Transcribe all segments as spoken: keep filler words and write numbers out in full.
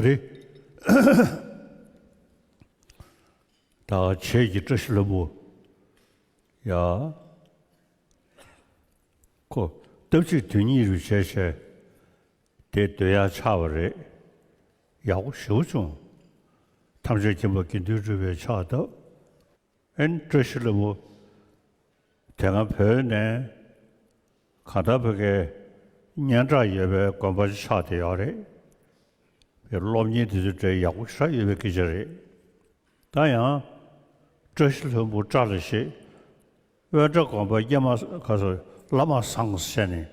རེད། ད་བྱེས་ཀྱི་བཀྲ་ཤིས་ལྷུན་པོ། ཡ། ཁོ་སྟབས་གཅིག་དོན་གཉིས་རུ་བྱས་བྱས། དེ་སྡོད་ཡག་ཆགས་པ་རེད། ཡག་པོ་ཞེ་པོ་བྱུང་། ཐམས་ཅད་མཁྱེན་པ་དགེ་འདུན་གྲུབ་པའི་ཕྱག་བཏབ། ཨན་བཀྲ་ཤིས་ལྷུན་པོ། དེ་སྔ་བོད་ནས་གང་ལྟར་བོད་སྐད་སྙན་གྲགས་ཡོད་པའི་དགོན་པ་ཆགས་བསྡད་ཡོད་རེད། བོད་སློབ་གཉེར་དེ་ཚོ་གྲས་ཡག་པོ་ཞེ་དྲག་ཡོད་པའི་སྐད་ཆ་རེད། ད་ཡང་བཀྲ་ཤིས་ལྷུན་པོ་བཀྲ་ལ་ཞེས། དབེན་གྲྭ་དགོན་པ་སྐྱེས་མ་ག་སོ་བླ་མ་བཟང་ཟེར་ནས།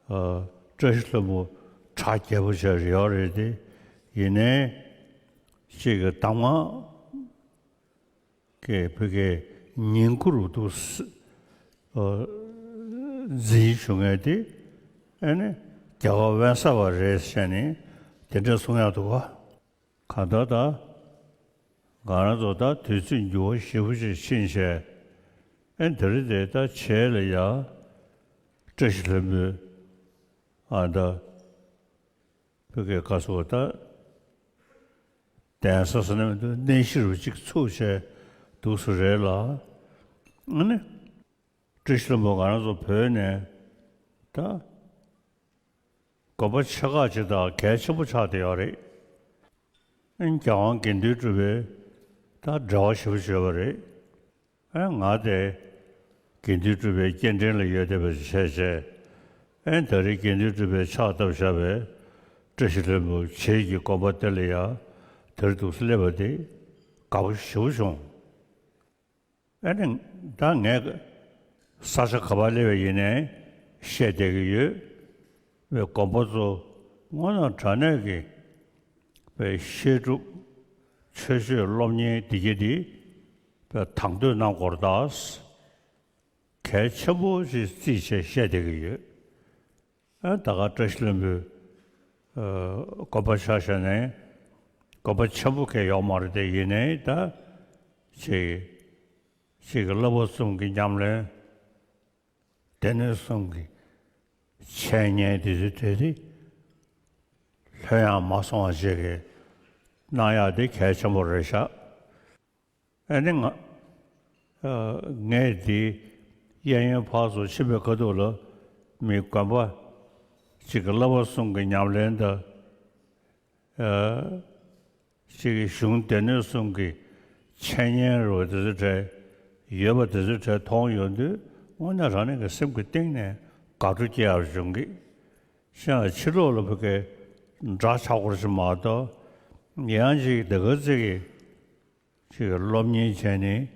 ཨ། བཀྲ་ཤིས་ལྷུན་པོ་གྲགས་རྒྱས་པོ་བྱས་ཡོད་རེད་དེ། ཡིན་ནའི་གཅིག་གི་གདམས་ངག་གི་བོད་སྐད་ཉིང་ཁུ་རུ་འདུག་ཟེ། ཨ། འཛིན་བྱུང་ངེས་དེ། ཨ་ནི་རྒྱལ་བ་དབེན་ས་པ་རེད་ཟེར་ནས་དེ་འདྲ་གསུང་ཡག་འདུག་ག་གང་ལྟར་ད། ང་རང་ཚོ་ད་དུས་ཚོད་འགྱུར་བ་ཞེ་པོ་ཅིག་ཕྱིན་བྱས། ཨེ་འདི་རེད་དེ་ད་བྱེས་ལ་ཡ། བཀྲ་ཤིས་ལྷུན་པོའི། ཨ་ད། བོད་སྐད་བཀའ་ཟུར་ད། གདན་ས་ཟེར་ན་མི་འདུག་གནས་གཞི་རུ་གཅིག་ཚུགས་བྱས་འདུག་སེ་རེད་ལ། ཨ་ནི། བཀྲ་ཤིས་ལྷུན་པོ་ང་རང་ཚོ་བོད་ནས་ད། དགོན་པ་ཆེ་ཁག་ཅིག་དང་གལ་ཆེན་པོ་ཆགས་བསྡད་ཡོད་རེད། ཨ་ནི་རྒྱལ་དབང་དགེ་འདུན་གྲུབ་པའི་ད་འབྲེལ་བ་ཞེ་པོ་ཅིག་ཡོད་པ་རེད། ཨ་ང་དེ་དགེ་འདུན་གྲུབ་པའི་སྐྱེ་ཕྲེང་ལ་ཡོད་བསྡད་པ་ཞིག་བྱས་བྱས། ཨ་ནི་ད་རེས་དགེ་འདུན་གྲུབ་པའི་ཕྱག་བཏབ་བཞག་པའི་བཀྲ་ཤིས་ལྷུན་པོ་བྱེས་ཀྱི་དགོན་པ་དེ་ལ་ཡང་དེར་འདུག་སེ་སླེབས་པ་དེ་དགའ་པོ་ཞེ་པོ་བྱུང་། ཨ་ནི་ད་ངས་ས་ཆ་ག་པར་སླེབས་པ་ཡིན་ནའི་བཤད་བསྡད་ཀྱི་ཡོད། བའི་དགོན་པ་ཚོ་དངོས་གནས་དྲང་གནས་ཀྱི་བའི་བཤད་སྒྲུབ་ཆོས་སྤྱོད་སློབ་གཉེར་འདི་གྱད་འདི་བའི་དང་དོད་གནང་དགོས་རེད་ད། གལ་ཆེན་པོ་ཞིག་བརྩིས་བྱས་བཤད་བསྡད་ཀྱི་ཡོད། ཨ་ད་ག་བཀྲ་ཤིས་ལྷུན་པོའི་ཨ་དགོན་པ་ཆ་བཞག་ནས་དགོན་པ་ཆེན་པོ་གང་ཡོད་མ་རེད་དེ། ཡིན་ནའི་ད་ཅིག་ཅིག་གི་བསླབ་པ་གསུམ་གྱི་ཉམས་ལེན། སྡེ་སྣོད་གསུམ་གྱི་འཆད་ཉན་དེ་ཚོ་དེ་དེ་ལྷོད་ཡངས་མ་སོང་བ་བཅས་ཀྱི་གནང་ཡག་དེ་གལ་ཆེན་པོ་རེད་ཤག་ཨ་ནི་ང་ཨ་ངས་དེ་གཡས་གཡོན་ཕར་ཚུར་ཕྱིན་པའི་ཁ་ཐུག་ལ་མི་དགོན་པ་གཅིག་གི་བསླབ་པ་གསུམ་གྱི་ཉམས་ལེན་དང་། ཨ་གཅིག་གི་གཞུང་སྡེ་སྣོད་གསུམ་གྱི་འཆད་ཉན་རུ་དེ་ཚོ་གྲས་ཡོད་པ་དེ་ཚོ་གྲས་མཐོང་ཡོང་དུས་དངོས་གནས་རང་ཉིད་ཀྱི་སེམས་ཀྱི་གཏིང་ནས་དགའ་སྤྲོ་སྐྱེ་ཡག་བྱུང་གི། གཞན་ཕྱི་ལོགས་ལ་བོད་སྐད་འདྲ་ཆགས་སྐོར་ཞིག་མ་གཏོགས། ཡང་ཅིག་དེ་ག་ཚོད་ཀྱི་ཅིག་སློབ་གཉེར་བྱས་ནས་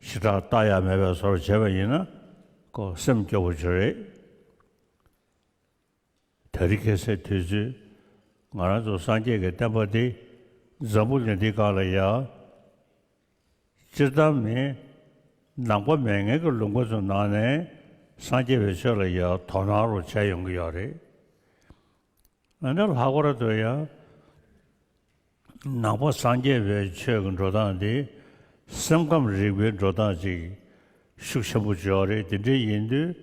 ཞེ་དྲག་ལྟ་ཡག་མེད་པའི་བཟོ་འདྲ་བྱས་པ་ཡིན་ན་ཁོ་སེམས་སྐྱོ་པོ་ཅིག་རེད། དེ་རིང་ཁ་སང་དུས་ཚོད་ང་རང་ཚོ་སངས་རྒྱས་ཀྱི་བསྟན་པ་འདི་འཛམ་བུ་གླིང་འདི་སྒང་ལ་ཡ། སྤྱིར་བཏང་མི་ནང་པ་མེད་མཁན་གྱི་ལུང་པ་ཚོའི་ནང་ནས་སངས་རྒྱས་པའི་ཆོས་ལ་ཡ་དོ་སྣང་རུ་བྱས་ཡོང་གི་ཡོད་རེད། ཨ་ནི་ལྷག་པར་དུ་ཡང་ནང་པ་སངས་རྒྱས་པའི་ཆོས་ཀྱི་འགྲོ་སྟངས་དེ་སེམས་ཁམས་རིག་པའི་འགྲོ་སྟངས་ཅིག་ཤུགས་ཆེན་པོ་ཅིག་ཡོད་རེད། དེ་འདྲ་ཡིན་དུས་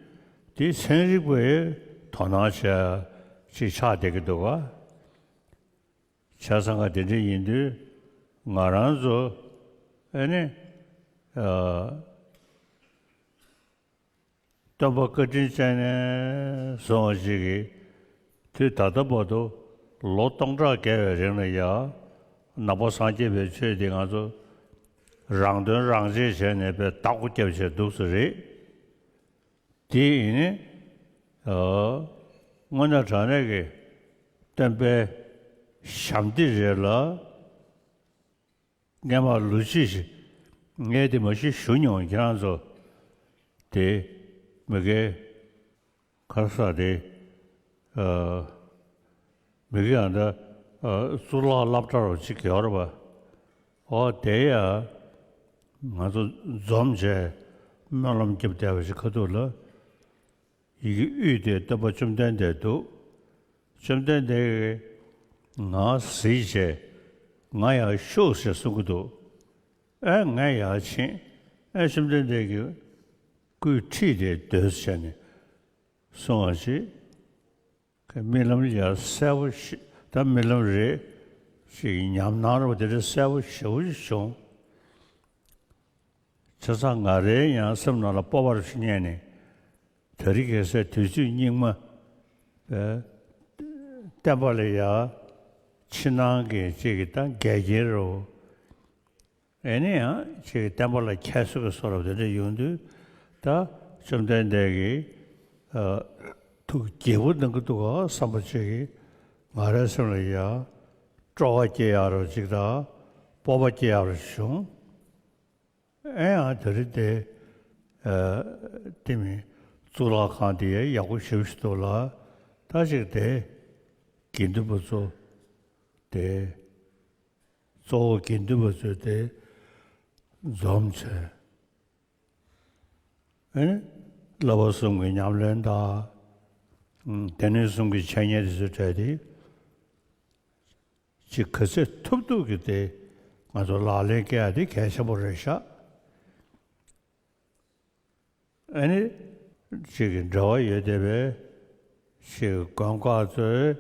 དེ་ཚན་རིག་པས་དོ་སྣང་བྱ་ཅིག་ཆགས་བསྡད་ཀྱི་འདུག་ག་བྱས་ཙང་ག་དེ་འདྲ་ཡིན་དུས་ང་རང་ཚོ་ཨ་ནི་ཨ། སྟོན་པ་བཀའ་དྲིན་ཅན་ནས་བཟུང་བ་ཅིག་གིས་དུས་ད་ལྟ་བར་དུ་ལོ་སྟོང་ཕྲག་བརྒལ་བའི་རིང་ལ་ཡང་ནང་པ་སངས་རྒྱས་པའི་ཆོས་འདི་ང་ཚོ་རང་དོན་རང་གཅེས་བྱས་ནས་དཔེ་བདག་པོ་རྒྱབ་བྱས་འདུག་ས་རེད། དེ་ཡིན་ནི་ཨ་དངོས་གནས་དྲང་གནས་ཀྱི་སྟོན་པའི་ཞབས་འདེགས་རེད་ལ། སྔས་མ་ལོ་རྒྱུས་ཤིག་ངས་དེ་མ་གཞི་ཞུ་མྱོང་། ཁྱེད་རང་ཚོ་དེ་མི་དགེ་ཁར་ས་དེ་ཨ་མི་དགེ་ཨ་ད་ཨ་གཙུག་ལག་སློབ་གྲྭ་རུ་གཅིག་ཡོད་རེད་པ། ཨོ་དེ་ཡ་ང་ཚོ་འཛོམས་བྱས་སྨོན་ལམ་རྒྱབ་བསྡད་པ་ཞིག་ཁ་ཐུག་ལ། ཡི་གེ་དབུས་དེར་སྟོན་པ་བཅོམ་ལྡན་འདས་འདུག་བཅོམ་ལྡན་འདས་ཀྱིས་ང་གཟིགས་བྱས་ང་ཡང་ཤོག་ཟེར་གསུང་གི་འདུག་ཨེ་ང་ཡར་ཕྱིན། ཨེ་བཅོམ་ལྡན་འདས་ཀྱི་སྐུའི་འཁྲིས་དེར་སྡོད་བྱས་ནས་གསུང་བ་ཞིག་རྨི་ལམ་ཡ་གསལ་པོ་ཞིག་ད་རྨི་ལམ་རེད། ཅིག་ཉམས་སྣང་རོ་དེ་འདྲ་གསལ་པོ་ཞེ་པོ་ཞིག་བྱུང་། བྱས་ཙང་ང་རའི་ཡང་སེམས་ནང་ལ་སྤོབས་པ་རུ་ཞིག་རྙེད་ནས། དེ་རིང་ཁ་སང་དུས་ཚོད་སྙིགས་མ། བསྟན་པ་ལ་ཡ། ཕྱི་ནང་གི་ཅིག་གི་ད་འགལ་རྐྱེན་རོ། ཨེ་ནི་ཡང་ཅིག་གི་བསྟན་པ་ལ་ཁྱད་གསོད་ཀྱི་བཟོ་འདྲ་དེ་འདྲ་ཡོང་དུས། ད་བཅོམ་ལྡན་འདས་ཀྱིས་ཨ་ཐུགས་དགྱེས་པོ་གནང་གི་འདུག་ག་བསམ་པ་ཅིག་གིས་ང་རའི་སེམས་ལ་ཡ་སྤྲོ་བ་སྐྱེ་ཡག་རོ་ཅིག་དང་སྤོབས་པ་སྐྱེ་ཡག་རོ་བྱུང་། ཨེ་ཡང་དེ་རིང་དེ་ཨ་དེ་མིན་གཙུག་ལག་ཁང་དེ་ཡག་པོ་ཞེ་པོ་ཞིག་འདུག་ལ། ད་ཅིག་དེ་དགེ་འདུན་པ་ཚོ་དེ། གཙོ་བོ་དགེ་འདུན་པ་ཚོས་དེ་འཛོམས་བྱས། ཨེ་ནི་བསླབ་པ་གསུམ་གྱི་ཉམས་ལེན་དང་། ཨུམ། སྡེ་སྣོད་གསུམ་གྱི་འཆད་ཉན་དེ་ཚོ་སྤྲད་དེ། ཅིག་ག་ཚོད་ཐུབ་ཐུབ་ཀྱིས་དེ་ང་ཚོ་ལག་ལེན་བཀལ་ཡ་དེ་གལ་ཆེན་པོ་རེད་ཤག་ཨ་ནི་ཅིག་གི་འབྲེལ་བ་ཡོད་བསྡད་པའི་ཅིག་དགོན་ཁག་ཚོས་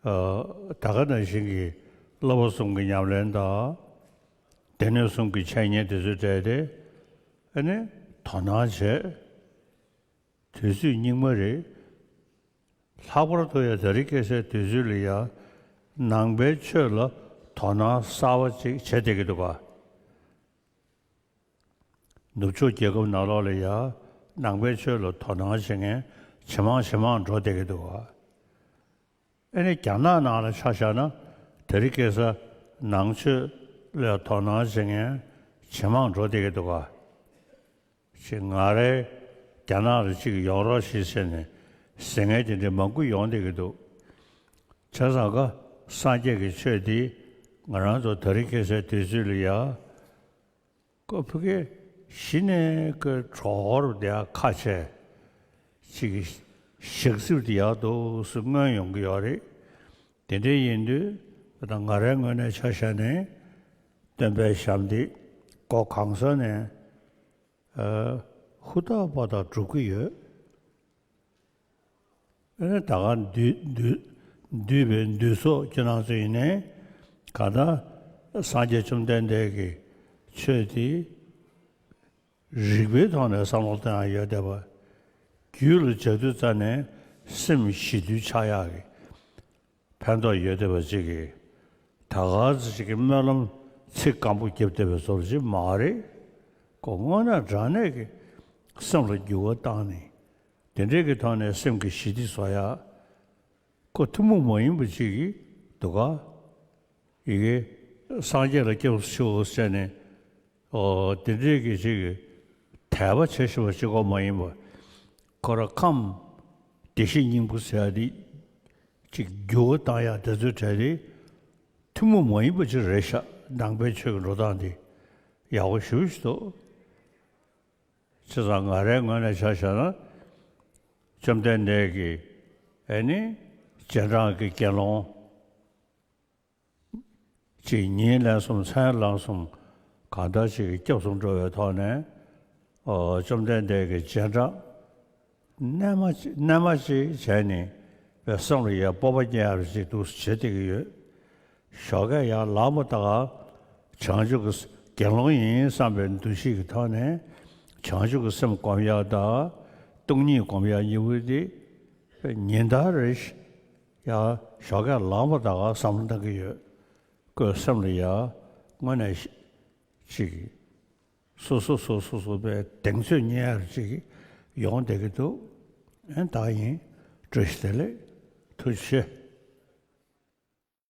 ཨ་ད་ག་ནང་བཞིན་གྱི་བསླབ་པ་གསུམ་གྱི་ཉམས་ལེན་དང་། སྡེ་སྣོད་གསུམ་གྱི་འཆད་ཉན་དེ་ཚོ་སྤྲད་དེ། ཨ་ནི་དོ་སྣང་བྱས། དུས་ཚོད་སྙིགས་མ་རེད། ལྷག་པར་དུ་ཡང་དེ་རིང་ཁ་སང་དུས་ཚོད་ལ་ཡང་ནང་པའི་ཆོས་ལ་དོ་སྣང་གསར་པ་ཅིག་བྱེད་བསྡད་ཀྱི་འདུག་ག་ནུབ་ཕྱོགས་རྒྱལ་ཁབ་ནང་ལོགས་ལ་ཡང་ནང་པའི་ཆོས་ལ་དོ་སྣང་བྱེད་མཁན་ཇེ་མང་ཇེ་མང་འགྲོ་བསྡད་ཀྱི་འདུག་ག་ཨ་ནི་རྒྱ་ནག་ནང་ལ་ཆ་བཞག་ན་དེ་རིང་ཁ་སང་ནང་ཆོས་ལ་དོ་སྣང་བྱེད་མཁན་ཇེ་མང་འགྲོ་བསྡད་ཀྱི་འདུག་ག་ཅིག་ང་རའི་རྒྱ་ནག་ལ་ཅིག་ཡོང་རོགས་ཞེས་ཟེར་ནས་ཟེར་མཁན་དེ་འདྲ་མང་པོ་ཡོང་བསྡད་ཀྱི་འདུག་བྱས་ཙང་ཀ་སངས་རྒྱས་ཀྱི་ཆོས་འདི་ང་རང་ཚོ་དེ་རིང་ཁ་སང་དུས་ཚོད་ལ་ཡ། ཀོ་ཕ་གི་གཞི་ནས་ཀྱི་གྲོགས་པོ་དེ་ཡ་ཁ་ཆེ། ཅིག་གི་ཞག་རྩིབ་དེ་ཡག་འདུག་སུ་མངོན་ཡོང་གི་ཡོད་རེད། དེ་འདྲ་ཡིན་དུས་ད་ང་རའི་ངོས་ནས་ཆ་བཞག་ནས་སྟོན་པའི་ཞབས་འདེགས་སྒོ་གང་ས་ནས་ཨ་ཧུར་ཐག་པ་དག་སྒྲུབ་ཀྱི་ཡོད། ཨ་ནི་ད་ག་འདུས་འདུས་འདུས་པའི་འདུས་ཚོགས་ཁྱེད་རང་ཚོ་ཡིན་ནའི་གང་ལྟར་སངས་རྒྱས་བཅོམ་ལྡན་འདས་ཀྱི་ཆོས་དེ་རིགས་པའི་ཐོག་ནས་བསམ་བློ་གཏོང་ཡག་ཡོད་བསྡད་པ། རྒྱུད་ལ་སྦྱར་དུས་ཙམ་ནས་སེམས་ཞི་དུལ་ཆགས་ཡག་གི་ཕན་ཐོགས་ཡོད་བསྡད་པ་ཅིག་གིས་ད་ག་ཚོད་ཅིག་གི་སྨོན་ལམ་ཚིག་སྐམ་པོ་བརྒྱབ་བསྡད་པའི་བཟོ་འདྲ་ཅིག་མ་རེད། ཁོ་དངོས་གནས་དྲང་གནས་ཀྱི་སེམས་ལ་འགྱུར་བ་བཏང་ནས་དེ་འདྲའི་གི་ཐོག་ནས་སེམས་ཀྱི་ཞི་བདེ་བཟོ་ཡག་ཁོ་ཐུན་མོང་མ་ཡིན་པ་ཅིག་གི་འདུག་ག་ཡི་གེ་སངས་རྒྱས་ལ་སྐྱབས་སུ་མཆིའོ་ཟེར་ནས་ཨོ་དེ་འདྲའི་གི་ཅིག་གི་དད་པ་བྱེད་ཤེས་པ་གཅིག་པོ་མ་ཡིན་པ། ཁོ་ར་ཁམས་བདེ་གཤེགས་སྙིང་པོ་ཟེར་ཡ་དེ་ཅིག་འགྱུར་བ་བཏང་ཡག་དེ་ཚོའི་གྲས་དེ་ཐུན་མོང་མ་ཡིན་པ་ཅིག་རེད་ཤག་ནང་པའི་ཆོས་ཀྱི་འགྲོ་སྟངས་དེ་ཡག་པོ་ཞེ་པོ་ཞིག་འདུག་བྱས་ཙང་ང་རའི་ངོས་ནས་ཆ་བཞག་ན་བཅོམ་ལྡན་འདས་ཀྱིས་ཨེ་ནི་རྗེས་འབྲང་གི་དགེ་སློང་ཅིག་ཉིན་ལན་གསུམ་མཚན་ལན་གསུམ་གང་ལྟར་ཅིག་གི་སྐྱབས་སུ་འགྲོ་བའི་ཐོག་ནས་ཨོ་བཅོམ་ལྡན་འདས་ཀྱི་རྗེས་འབྲང་རྣལ་མ་ཅིག་རྣལ་མ་ཅིག་བྱས་ནས་བསམ་བློ་ཡར་སྤོབས་པ་སྐྱེ་ཡག་ཅིག་འདུག་བྱེད་བསྡད་ཀྱི་ཡོད། ཞོགས་ཀས་ཡར་ལངས་པ་དང་བྱང་ཆུབ་ཀྱི་དགེ་སློང་ཡིན་བསམ་པའི་འདུ་ཤེས་ཀྱི་ཐོག་ནས་བྱང་ཆུབ་ཀྱི་སེམས་སྒོམ་ཡག་དང་སྟོང་ཉིད་སྒོམ་ཡག་གཉིས་པོ་དེ་ཉིན་ལྟར་རེ་ཡར་ཞོགས་ཀས་ལངས་པ་དང་བསམ་བློ་གཏང་གི་ཡོད། ཁོའི་སེམས་ལ་ཡར་དངོས་གནས་ཅིག་སོ་སོ་སོ་སོ་སོ་པའི་གདེང་ཚོད་རྙེད་ཡག་ཅིག་ཡོང་བསྡད་ཀྱི་འདུག་ཨེ་ད་ཡིན། བཀྲ་ཤིས་བདེ་ལེགས། ཐུགས་རྗེ་ཆེ།